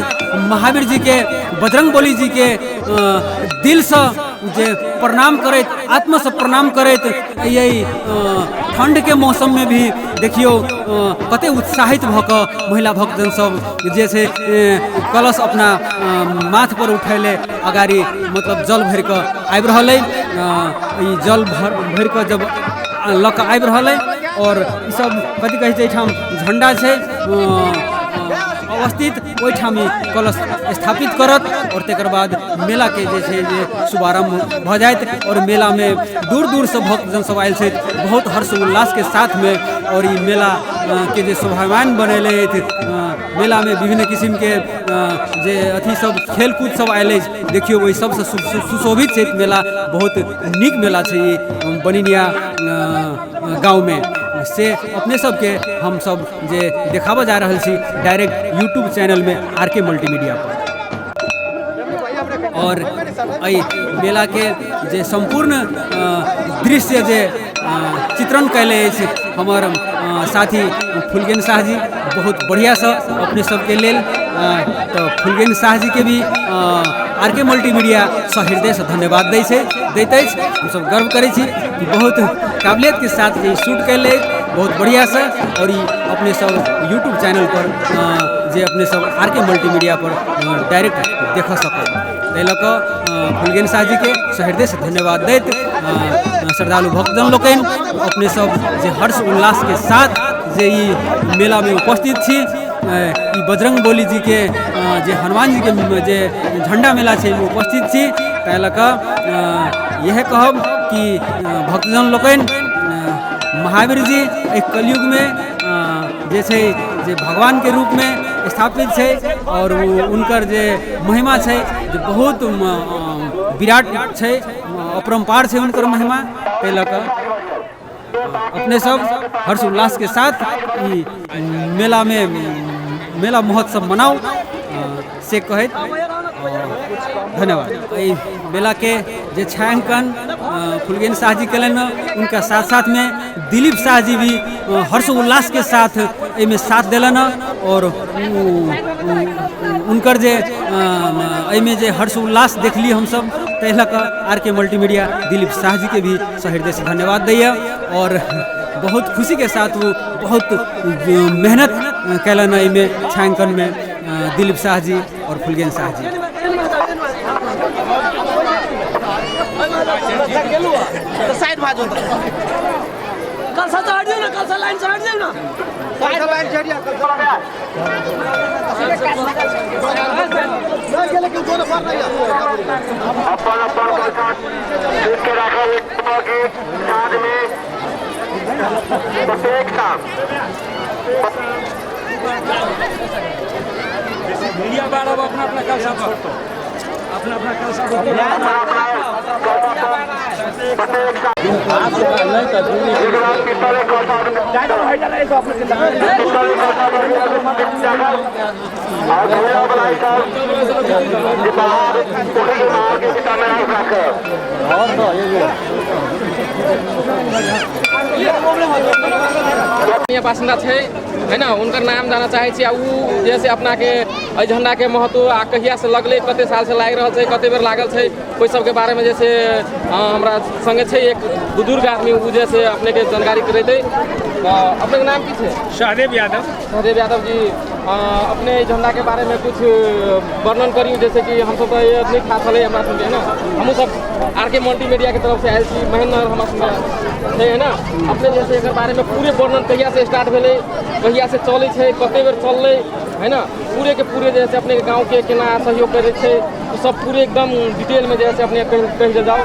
महावीर जी के, बजरंग बली जी के दिलसँ जे प्रणाम करैत, आत्मासँ प्रणाम करैत यही ठंड के मौसम में भी देखियौ कते उत्साहित भऽ कऽ महिला भक्तगण सब जे छै कलश अपना माथ पर उठैले अगाड़ी मतलब जल भरि कऽ आबि रहल अइ। ई जल भरि कऽ जब लऽ कऽ आबि रहल अइ और ई सब कथी कहै छै एहिठाम झंडा छै अवस्थित, ओहिठाम ई कलश स्थापित करत और तकर बाद मेला के जे छै जे शुभारंभ भऽ जायत। और मेला में दूर दूर से भक्तजन सब आयल छथि बहुत हर्ष उल्लास के साथ में और ई मेला के जे शोभायमान बनेले अछि। मेला में विभिन्न किस्म के जे अथी सब खेलकूद सब आयल अछि, देखियौ ओहि सबसँ सुशोभित छै मेला, बहुत नीक मेला छै ई बनिनिया गाँव में। से अपने सबके हम सब जे देखाबऽ जा रहल छी डायरेक्ट यूट्यूब चैनल में आर के मल्टीमीडिया पर। और एहि मेला के जे सम्पूर्ण दृश्य जे चित्रण कैले अछि हमर साथी फुलगेन शाह जी बहुत बढ़िआँसँ अपने सबके लेल, तऽ फुलगेन शाह जी के भी आर के मल्टीमीडिया सहृदयसँ धन्यवाद दैत अछि। हमसब गर्व करै छी कि बहुत काबिलियत के साथ जे शूट कैले बहुत बढ़िआँसँ और ई अपने सब यूट्यूब चैनल पर जे अपने सब आर के मल्टीमीडिया पर डायरेक्ट देख सकब। ताहि लऽ कऽ फुलगेन शाह जी के सहृदयसँ धन्यवाद दैत श्रद्धालु भक्तजन लोकनि अपने सब जे हर्ष उल्लास के साथ जे ई मेला में उपस्थित छी, ई बजरंग बली जी के जे हनुमान जी के जे झंडा मेला छै ओहिमे उपस्थित छी, ताहि लऽ कऽ इएह कहब कि भक्तजन लोकनि महावीर जी एहि कलयुग में जे छै जे भगवान के रूप में स्थापित छै और उनकर जे महिमा छै जे बहुत विराट छै, अपरम्पार छै हुनकर महिमा। ताहि लऽ कऽ अपने सब हर्ष उल्लास के साथ ई मेला में मेला महोत्सव मनाउ से कहैत धन्यवाद। एहि मेला के जे छायांकन फुलगेन शाह जी कयलनि। उनका साथ साथमे दिलीप शाह जी भी हर्ष उल्लासके साथ एहिमे साथ देलनि आओर उनकर जे एहिमे जे हर्ष उल्लास देखली हमसब, ताहि लऽ कऽ आर के मल्टीमीडिया दिलीप शाह जीके भी सहृदयसँ धन्यवाद दैए आओर बहुत खुशीके साथ ओ बहुत मेहनत कयलनि एहिमे छायांकनमे दिलीप शाह जी आओर फुलगेन शाह जी। अपन अपन कलसा देख के राखल के साँझ में प्रत्येक शाम मीडिया वाला अपना अपना कलसा पर, अपना अपना कलसा पर। बासिन्दा छै है ना, उनकर नाम जाना चाहै छी आ उ जैसे अपनाके एहि झण्डाके महत्व आ कहिया से लगलै, कते साल से लागि रहल छै, कते बेर लागल छै, ओहि सबके बारेमे जैसे हमरा संगे छै एक बुजुर्ग आदमी, उ जैसे अपनेके जानकारी करेतै। अपनेके नाम की छै? सहदेव यादव। सहदेव यादव जी, अपने एहि झण्डाके बारेमे कुछ वर्णन करियौ, जैसे कि हमसब तऽ नहि थाह छलै हमरा सबके है ना, हमहूँ सब आर के मल्टीमीडिया के तरफ से आयल छी, महेंद्र हमरा सबके छै है ना। अपने जैसे एकर बारेमे पूरे वर्णन, कहिया से स्टार्ट भेलै, कहिया से चलै छै, कते बेर चललै है ना, पूरे के पूरे जैसे अपने गाँव के केना सहयोग करै छै, ओ सब पूरे एकदम डिटेल में जैसे अपने कहि जाओ।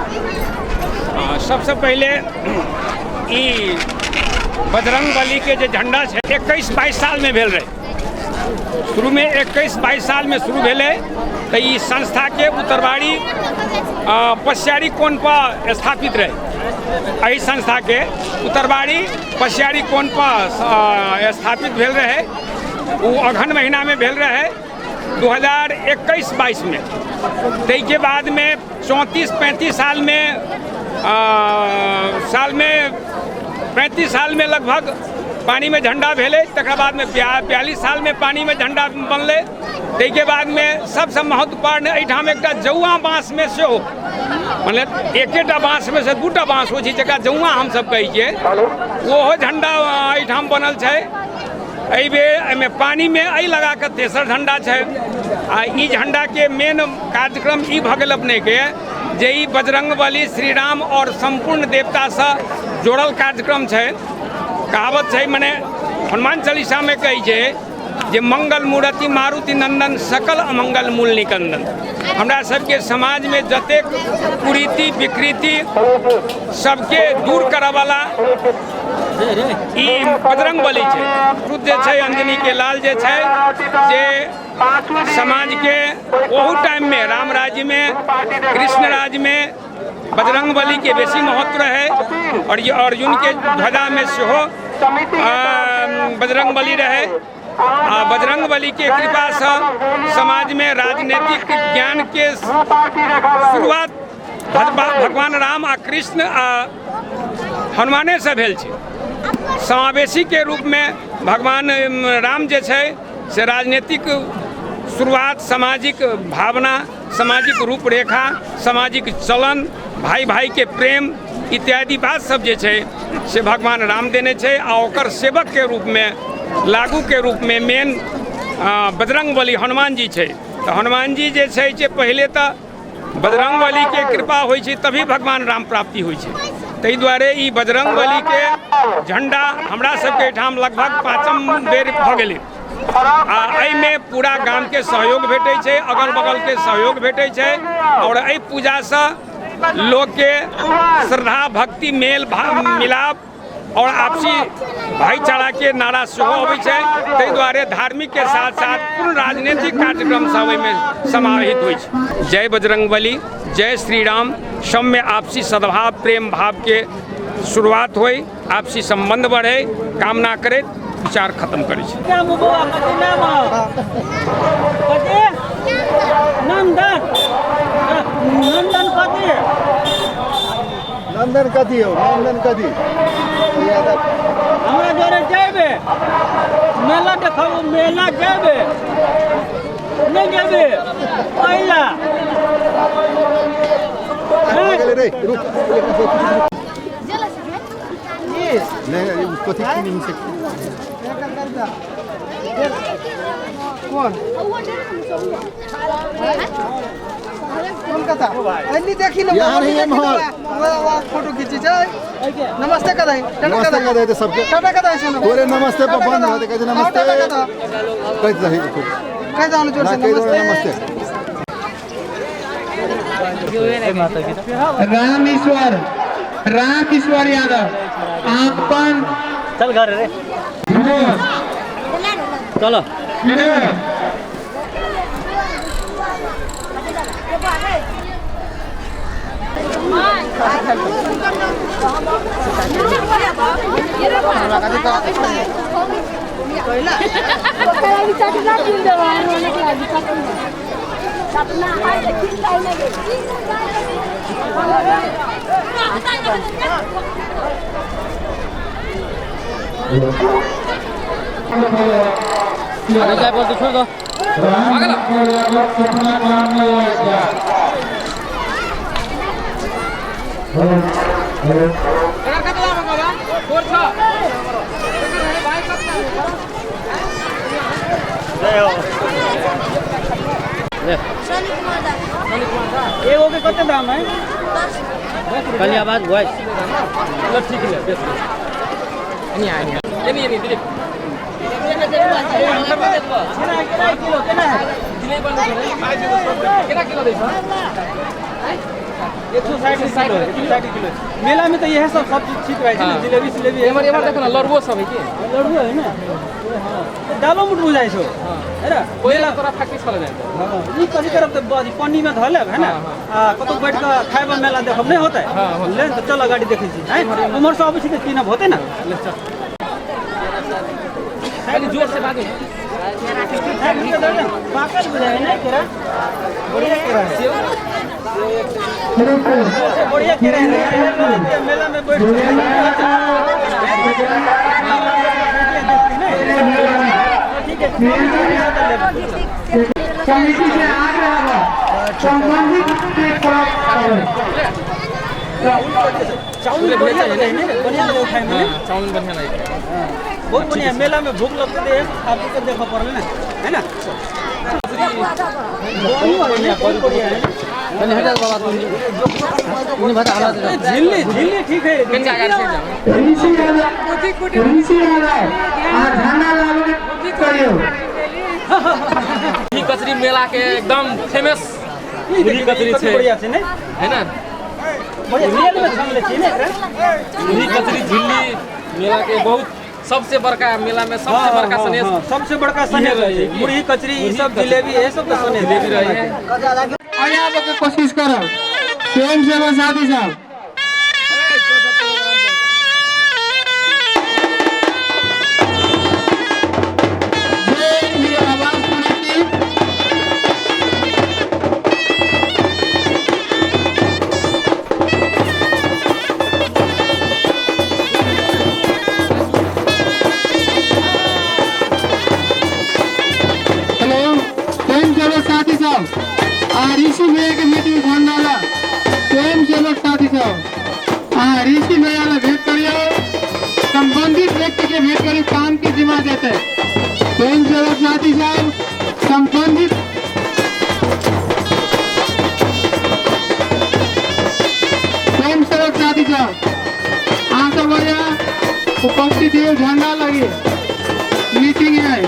सबसे पहले ई बजरंग बली के जे झंडा छै 21-22 साल में भेल रहे। शुरू में 21-22 साल में शुरू भेलै तऽ ई संस्था के उत्तरवारी पश्चियारी कोण पर स्थापित रहे। एहि संस्था के उत्तरवारी पश्चियारी कोण पर स्थापित भेल रहे। ओ अगहन महीना में भेल रहे 2021-22 में। ताहिके बाद में 34-35 साल में साल में 35 साल में लगभग पानी में झंडा भेलै। तकर बाद में 42 साल में पानी में झंडा बनलै। ताहिके बाद में सबसँ महत्वपूर्ण एहिठाम एकटा जौआ बाँसमे सेहो, मतलब एकेटा बाँसमे से दूटा बाँस होइ छै जकरा जौआ हमसब कहै छियै, ओहो झंडा एहिठाम बनल छै। एहिबेर एहिमे पानीमे एहि लगा कऽ तेसर झंडा छै। आ ई झंडाके मेन कार्यक्रम ई भऽ गेल अपनेके जे ई बजरंगबली श्री राम और सम्पूर्ण देवतासँ जोड़ल कार्यक्रम छै। कहावत छै, मने हनुमान चालीसामे कहै छै जे मंगल मूर्ति मारुति नंदन सकल अमंगल मूल निकंदन। हमरा सबके समाजमे जतेक कुरीति विकृति सबके दूर करऽवला ई बजरंगबली छै। शुद्ध जे छै अंजनी के लाल जे छै जे समाज के ओहू टाइम में राम राज्य में कृष्ण राज्य में बजरंगबली के बेसी महत्व रहे और ये अर्जुन के ध्वजा में सेहो बजरंगबली रहे। आ बजरंगबली के कृपा से समाज में राजनीतिक ज्ञान के शुरुआत भगवान राम आ कृष्ण आ हनुमाने से भेल छै। समावेशी के रूप में भगवान राम जे छै से राजनीतिक शुरुआत, सामाजिक भावना, सामाजिक रूपरेखा, सामाजिक चलन, भाई भाई के प्रेम इत्यादि बात सब जे छै से भगवान राम देने छै। आ ओकर सेवक के रूप में लागू के रूप में मेन बजरंगबली हनुमान जी छै। तऽ हनुमान जी जे छै जे पहिले तऽ बजरंगबली के कृपा होइ छै तभी भगवान राम प्राप्ति होइ छै। ताहि दुआरे ई बजरंगबली के झंडा हमरा सबके एहिठाम लगभग 5म बेर भऽ गेलै। आ एहिमे पूरा गामके सहयोग भेटै छै, अगल बगलके सहयोग भेटै छै और एहि पूजासँ लोकके श्रद्धा भक्ति मेल भाव मिलाप और आपसी भाईचारा के नारा सेहो अबै छै। ताहि दुआरे धार्मिक के साथ साथ पूर्ण राजनीतिक कार्यक्रम सब एहिमे समाहित होइ छै। जय बजरंगबली, जय श्री राम। सबमे आपसी सद्भाव प्रेम भाव के शुरुआत होइ, आपसी संबंध बढ़े, कामना करैत विचार खत्म करै छी। नंदन नंदन कथी? नंदन कथी हो नंदन कथी हमरा जोरे जेबे मेला देखब मेला जेबे नहीं जेबे पहिला रे रुक नहीं कथी नहीं से कौन कौन कथा एनी देखी ना यहाँ नहीं है फोटो खींची जाए नमस्ते कदाई नमस्ते कदाई तो सबके टाटा कदाई सुनो तोरे नमस्ते पर बंद होते कहते नमस्ते कहते रही कह दो जोर से नमस्ते नमस्ते। रामेश्वर यादव आपन चल घर रे चलो बोलते छोड़ दो एगो के कते दाम है? कल आवाज वॉइस चलो ठीक है बेच नहीं आनी नहीं नहीं दिलीप केना किलो केना है केना किलो दै छ 160 किलो किलो। मेला में तो यह सब सब चीज ठीक रहे छै जिलेबी सिलेबी एमर एमर देखो ना लड़ुओ सब है कि लड़ुओ है ना। हां दालो मुट बुझाइ छौ है ना। मेला तोरा फैक्ट्री चले जाय। हां ई कथि करब त पन्नी में धऽ लेब है ना आ कतौ बैठ के खाइब मेला देखब नहीं होतै ले त चल गाड़ी देखै छी हैं उमर से अबै छी त कीनब होतै ना। ले चल खाली जोर से बाजू पाकल बुझाइ नै केरा बढ़िया केरा है बढ़िया केरा है मेला में बैठ ठीक है। समिति से आग्रह है संबंधित चाउमीन बढ़िया लगे है बढ़िया लगे खाए में चाउमीन बढ़िया लगे बहुत बढ़िया। मेला में भूख लगते है आपको देखो पड़ल ना है ना। बहुत बढ़िया है झिल्ली झिल्ली ठीक है। मुरही कचरी मेला के एकदम फेमस मुरही कचरी छै बढ़िया छै ने है ना। मुरही कचरी झिल्ली मेला के बहुत सबसे बड़का मेला में सबसे बड़का सनेस सबसे बड़का सनेस मुरही कचरी ये सब जिलेबी ये सब तो सनेस जिलेबी रही है। आयाब के कोशिश करो स्वयं सेवा साथी साहब ऋषि भैया के मीटिंग झंडा स्वयं सेवक साथी साहब हाँ ऋषि भैया ला भेंट करियो संबंधित व्यक्ति के भेंट करी काम के जिम्मा देते स्वयं सेवक साथी साहब संबंधित स्वयं सेवक साथी साहब हाँ सब भैया उपस्थित है झंडा लगी मीटिंग है।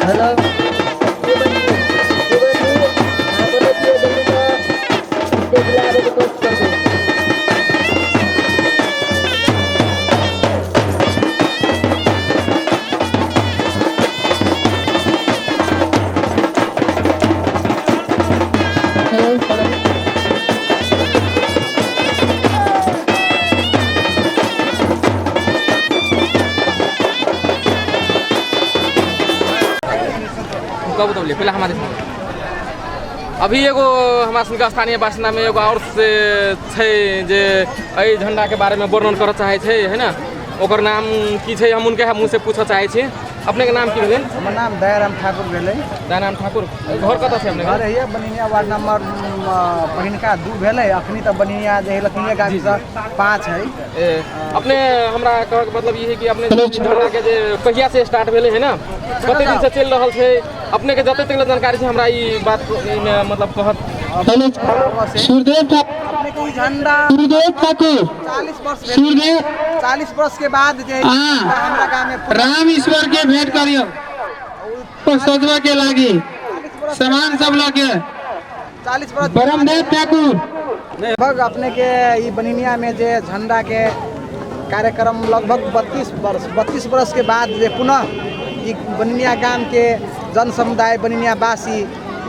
हेलो कब बतौलिए पहले हमारे अभी एगो हमरा सबके स्थानीय बासिन्दा में एगो और से छै जे एहि झंडा के बारे में वर्णन करऽ चाहै छै, है ना? ओकर नाम की छै, हम उनके मुँह से पूछऽ चाहै छी। अपने के नाम की भेलै? हमर नाम दयाराम ठाकुर भेलै। दयाराम ठाकुर, घर कतऽ छै अपने? घर है बनिनिया वार्ड नंबर पहिनका 2 भेलै, अखनी तऽ बनिनिया जे लखनिया गाम से 5 है। अपने हमरा कहके मतलब ई है कि अपने झंडा के जे कहिया से स्टार्ट भेलै, है ना, कते दिन से चलि रहल छै, अपने के जते तक जानकारी छै हमरा ई बात मतलब कहत। सूर्यदेव झंडा सूर्यदेव ठाकुर 40 वर्ष सूर्यदेव 40 वर्ष के बाद जे हमरा गांव में राम ईश्वर के भेंट करियो सजवा के लागी सामान सब लके 40 वर्ष ब्रह्मदेव ठाकुर। लगभग अपने के ई बनिनिया में जे झंडा के कार्यक्रम लगभग 32 वर्ष के बाद जे पुनः ई बनिनिया गाम के जन समुदाय बनिनिया वासी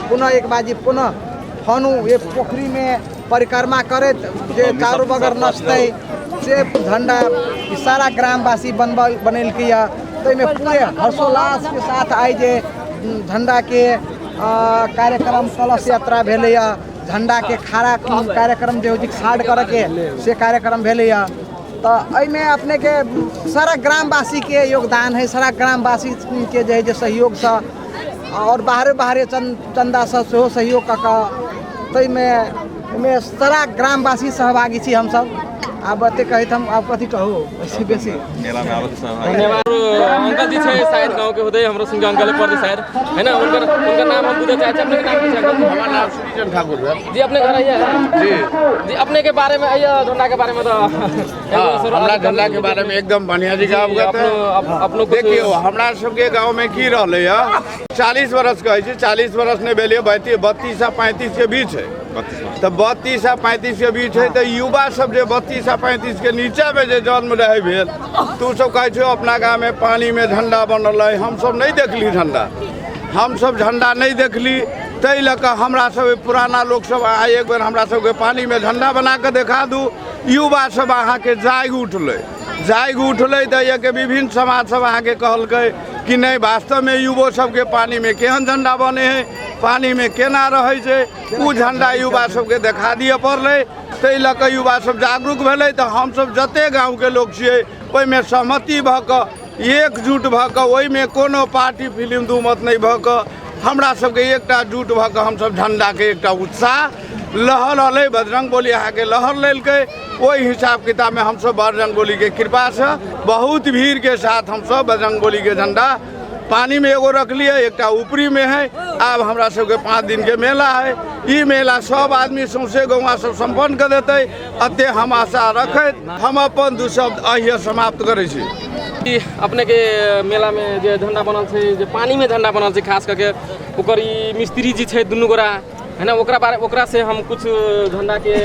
पुनः एक बाजी पुनः फनु ये पोखरी में परिक्रमा करैत जे चारू बगर नचतै से झंडा सारा ग्रामवासी बनेलकै यऽ। ताहिमे पूरे हर्षोल्लास के साथ आइ जे झंडा के कार्यक्रम कलश यात्रा भेलैए, झंडा के खड़ा कार्यक्रम जे होइ छै ठाढ़ करऽके से कार्यक्रम भेलैए। तऽ एहिमे अपनेके सारा ग्रामवासीके योगदान है, सारा ग्रामवासीके जे है जे सहयोगसँ और बाहरे बाहरे चन्दासँ सेहो सहयोग कऽ कऽ ताहिमे एहिमे सारा ग्रामवासी सहभागी छी हमसब। आब एते कहैत हम आब कथी कहू बेसी बेसी। धन्यवाद। अंकल जी छै शायद गाँव के होते, हमरो संगे अंकल पड़ते शायद, है ना? उनकर उनकर नाम हम पूछे चाहै छी, अपने के नाम की छै अंकल? हमर नाम श्रीजन ठाकुर भेल जी। अपने घर आइए जी जी। अपने के बारे में आइए, झंडा के बारे में तो हमरा झंडा के बारे में एकदम बढ़िया जी अवगत है। अपनो देखियो हमरा सबके गाँव में की रहलै 40 वर्ष कहै छै, 40 वर्ष नहि भेलै, 32 आ 35 के बीच है। तऽ 32 आ 35 के बीच है तऽ युवा सब जे 32 आ 35 के नीचा में जे जन्म रहे भेल तऽ सब कहै छै अपना गाँव में पानी में झंडा बनल है। हमसब नहीं देखली झंडा, हमसब झंडा नहीं देखली, ताहि लऽ कऽ हमरा सब पुराना लोक सब आइ एक बेर हमरा सबके पानी में झंडा बना कऽ देखा दू। युवा सब अहाँके जागि उठलै, जागि उठलै तऽ एहिके विभिन्न समाज सब अहाँके कहलकै कि नहि वास्तवमे युवो सबके पानीमे केहन झंडा बने है, पानीमे केना रहै छै, ओ झंडा युवा सबके देखा दिअ पड़लै। ताहि लऽ कऽ युवा सब जागरूक भेलै। तऽ हमसब जते गाँवके लोक छियै ओहिमे सहमति भऽ कऽ एकजुट भऽ कऽ ओहिमे कोनो पार्टी फिल्म दू मत नहि भऽ कऽ हमरा सबके एकटा जुट भऽ कऽ हमसब झंडाके एकटा उत्साह लहर अलै। बजरंग बली अहाँके लहर लेलकै, ओहि हिसाब किताबमे हमसब बजरंग बलीके कृपासँ बहुत भीड़के साथ हमसब बजरंग बलीके झंडा पानीमे एगो रखलियै, एकटा ऊपरीमे है। आब हमरा सबके 5 दिन के मेला है, ई मेला सब आदमी सौंसे गौआ सब सम्पन्न कऽ देतै, एते हम आशा रखैत हम अपन दू शब्द अहिए समाप्त करै छी। अपने के मेला में जे झंडा बनल छै, जे पानी में झंडा बनल छै, खास करके ओकर ई मिस्त्री जी छै दुनू गोरा, है ना, ओकरा बारे ओकरा से हम कुछ झंडा के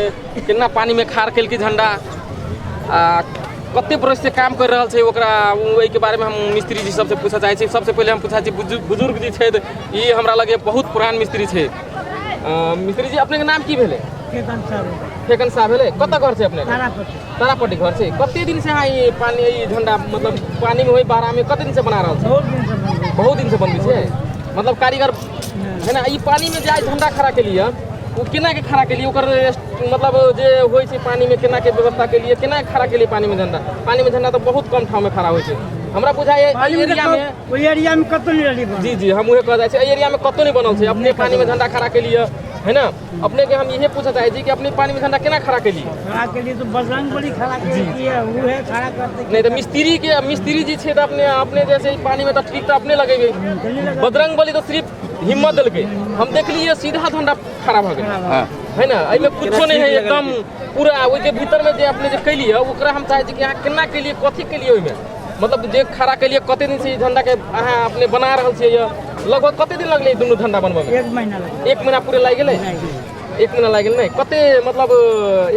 केना पानी में खार केलकै झंडा आ कते बरस से काम कर रहल छै ओकरा ओहिके बारे में हम मिस्त्री जी सबसे पूछऽ चाहै छी। सबसे पहिले हम पूछै छी बुजुर्ग जी छै, ई हमरा लगे बहुत पुरान मिस्त्री छै। मिस्त्री जी अपने के नाम की भेलै? फेकन साहब भेलै। कतऽ घर छै अपने? तारापट्टी घर छै। कते दिन से अहाँ ई पानी ई झंडा मतलब पानी में होई बारा में कते दिन से बना रहल छै? बहुत दिन से बनबै छै, मतलब कारीगर है ना। ई पानी में जे आइ झंडा खड़ा के लिए ओ केना के खड़ा के लिए ओकर मतलब जे होइ छै पानी में केना के व्यवस्था के लिए केना खड़ा के लिए पानी में झंडा? पानी में झंडा तो बहुत कम ठाव में खड़ा होइ छै हमरा बुझाइ एहि एरिया में। ओहि एरिया में कतौ नहीं रहली। जी जी हम उहे कह जाइ छै, एहि एरिया में कतौ नहीं बनल छै। अपने पानी में झंडा खड़ा के लिए है ना, अपने के हम इहे पूछऽ चाहै छी कि अपने पानी में झंडा केना खड़ा के लिए? खड़ा के लिए तो बजरंग बली खड़ा के लिए उहे खड़ा करते नहीं तो मिस्त्री के मिस्त्री जी छै तऽ अपने अपने जैसे पानी में तऽ ठीक तऽ अपने लगेबै। बजरंग बली तऽ सिर्फ हिम्मत देलकै, हम देखलियै सीधा झंडा खड़ा भऽ गेल है ना, एहिमे कुछो नहीं है एकदम पूरा। ओहिके भीतर में जे अपने जे कैलियै ओकरा हम चाहै छी कि अहाँ केना केलियै, कथी केलियै ओहिमे? मतलब जे खड़ा केलिए कते दिन से ई झंडा के अहाँ अपने बना रहल छियै? लगभग कते दिन लगलै दुनू झंडा बनबै में? 1 महीना लगलै। 1 महीना पूरे लागि गेलै? 1 महीना लागि गेल नहि? कते मतलब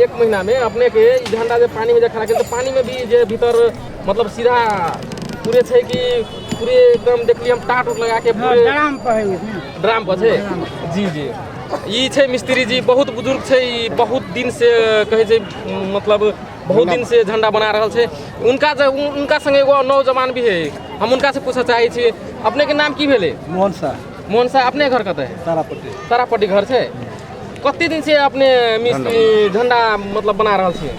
1 महीना में अपने के ई झंडा जे पानी में जे खड़ा केलिए तऽ पानी में भी जे भीतर मतलब सीधा पूरे छै कि पूरे एकदम देखलिए हम टाट उट लगा के पूरे ड्राम पर है। ड्राम पर छै। जी जी ई छै मिस्त्री जी, बहुत बुजुर्ग छै, ई बहुत दिन से कहै छै मतलब बहुत दिन से झंडा बना रहल छै। उनका संगे एगो नौजवान भी है, हम उनका से पूछऽ चाहै छी। अपने के नाम की भेलै? मोहन शाह। मोहन शाह, अपने घर कतऽ है? तारापट्टी। तारापट्टी घर छै। कते दिन से अपने मिस्त्री झंडा मतलब बना रहल छियै?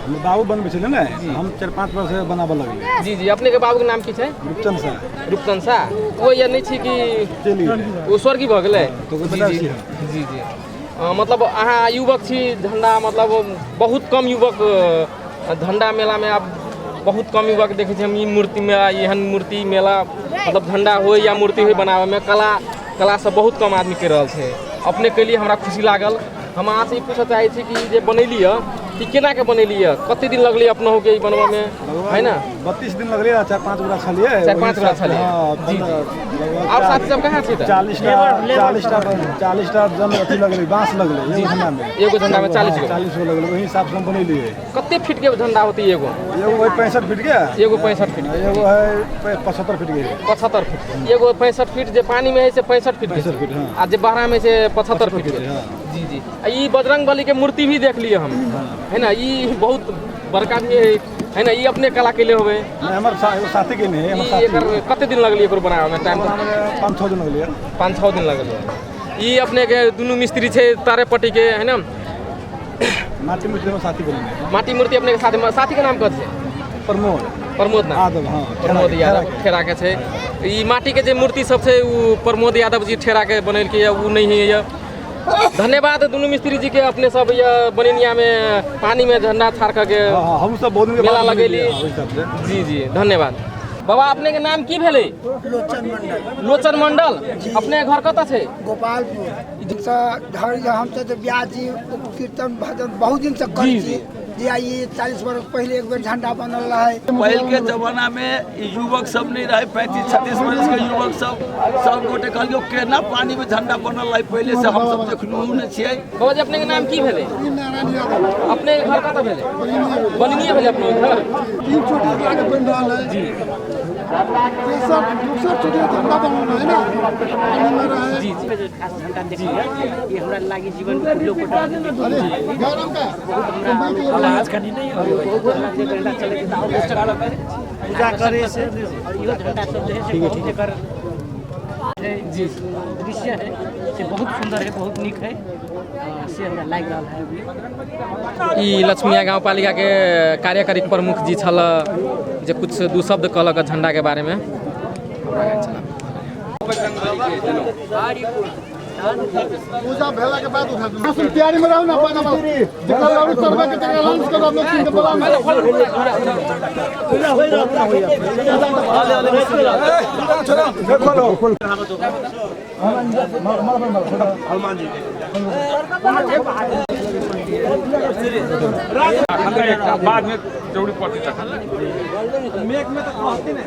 हमर बाबू बनबै छलै ने, हम 4-5 वर्ष से बनाबऽ लगलियै। जी जी, अपने के बाबू के नाम की छै? रूपचंद शाह। रूपचंद शाह। ओ या नहि छी कि ओ स्वर्गीय भऽ गेलै? जी जी जी। मतलब अहाँ युवक छी, झंडा मतलब बहुत कम युवक झंडा मेला में आब बहुत कम युवक देखै छी हम। ई मूर्ति मेला, एहन मूर्ति मेला मतलब झंडा होइ या मूर्ति होइ बनाबैमे कला सब बहुत कम आदमी करि रहल छै। अपने के लिए हमरा खुशी लागल। हम अहाँ से ई पूछऽ चाहै छी कि जे बनैली यऽ ई केना के बनैली यऽ, कते दिन लगलै अपनहु के ई बनबऽमे है ना? 32 दिन लगलै, 4-5 गोटा छलियै। 4-5 गोटा छलियै। जी जी। और साथी सब कहाँ छै? 40 टा जन अथी लगलै, बाँस लगलै एगो झंडा में। एगो झंडा में 40 गो? 40 गो लगलै, वही हिसाब से हम बनेलियै। कते फीट के झंडा होतै एगो? एगो है 65 फीट के। एगो 65 फीट के। एगो है 75 फीट के। 75 फीट। एगो 65 फीट जे पानी में है से 65 फीट के, आ जे बाहर में से 75 फीट के। जी जी। ई बजरंग बली के मूर्ति भी देख लिए हम है ना, ई बहुत बड़का भी है ना, ई अपने कला के लिए होवे? हमर साथी के नहीं, हमर साथी। एकर कते दिन लगलै एकर बनावे में टाइम? 5-6 दिन लगलै। 5-6 दिन लगलै। ई अपने के दुनू मिस्त्री छै तारेपट्टी के है ना। माटी मूर्ति हमर साथी बनेने। माटी मूर्ति अपने के साथी, साथी के नाम कथी छै? प्रमोद। प्रमोद नाम? यादव। हां, प्रमोद यादव ठेरा के छै। ई माटी के जे मूर्ति सब छै उ प्रमोद यादव जी ठेरा के बनेलकै, उ नहीं है। धन्यवाद दुनू मिस्त्री जी के, अपने सब ये बनिनिया में पानी में झंडा छाड़ के हम सब बहुत मेला लगेली। जी जी धन्यवाद। बाबा अपने के नाम की भेलै? लोचन मंडल। लोचन मंडल, अपने घर कतऽ छै? गोपालपुर। हम सब ब्याह जी कीर्तन भजन बहुत दिन से करै छी जे आई 40 वर्ष पहले एक बेर झंडा बनल रहे। पहले के जमाना में युवक सब नहीं रहे, 35-36 वर्ष के युवक सब सब गोटे कहलियो केना पानी में झंडा बनल रहे, पहले से हम सब देखलहुँ नहि छियै। बाबा जी अपने के नाम की भेलै? अपने घर कतऽ भेलै? बनिनिये भेलै अपने घर? 3 चोटी आगे बनि रहल है जी। दूसर चोटी झंडा बनल है ना पानी में रहे। जी जी। खास झंडा देखिए, ये हमरा लागी जीवन के लोक आज कनी नहीं हो झंडा चले पूजा करे से और यो झंडा सब जे है से बहुत एकर जी दृश्य है से बहुत सुंदर है, बहुत नीक है से हमरा लागि रहल है। ई लक्ष्मीया गाँवपालिका के कार्यकारी प्रमुख जी छल जे कुछ दू शब्द कहलक झंडा के बारे में। पूजा भेला के बाद उठा दू। तैयारी में रहू ना, अपन जेकरा लाडू चढ़बे के तेकरा लंच करू, अपने तीन के बोला हनुमान जी बाद में जरूरी पड़ती। मेघ में तो कहते नहीं।